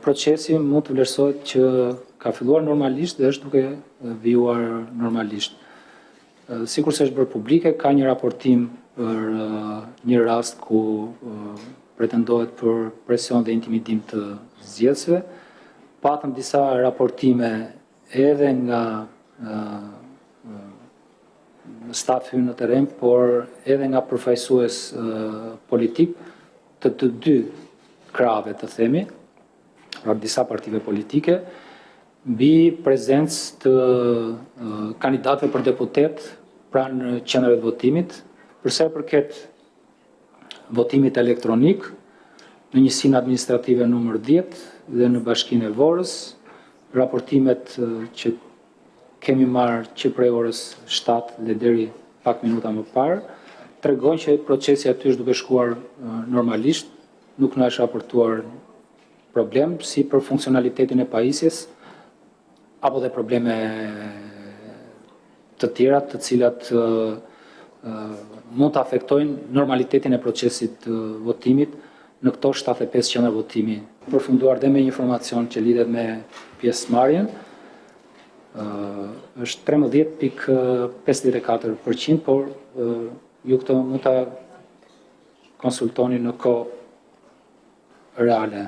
Procesi mund të vlerësohet që ka filluar normalisht dhe është duke vijuar normalisht. Sikurse është bërë publike, ka një raportim për një rast ku pretendohet për presion dhe intimidim të zgjedhësve. Patëm disa raportime edhe nga stafi ynë në terren, por edhe nga përfaqësues politik të të dy krahëve, të themi, pra disa partive politike, mbi prezencë të kandidatëve për deputet pranë qendrave të votimit. Për sa i përket votimit elektronik, në njësinë administrative numër 10 dhe në bashkinë e Vorës, raportimet që kemi marrë që prej orës 7 dhe deri pak minuta më parë, tregojnë që procesi aty është duke shkuar normalisht, nuk na është raportuar problem si për funksionalitetin e pajisjes apo dhe probleme të tjera të cilat mund të afektojnë normalitetin e procesit të votimit në këto 75 qendra votimi. Përfunduar dhe me një informacion që lidhet me pjesëmarrjen, është 13.54%, por ju këtë mund ta konsultoni në kohë reale.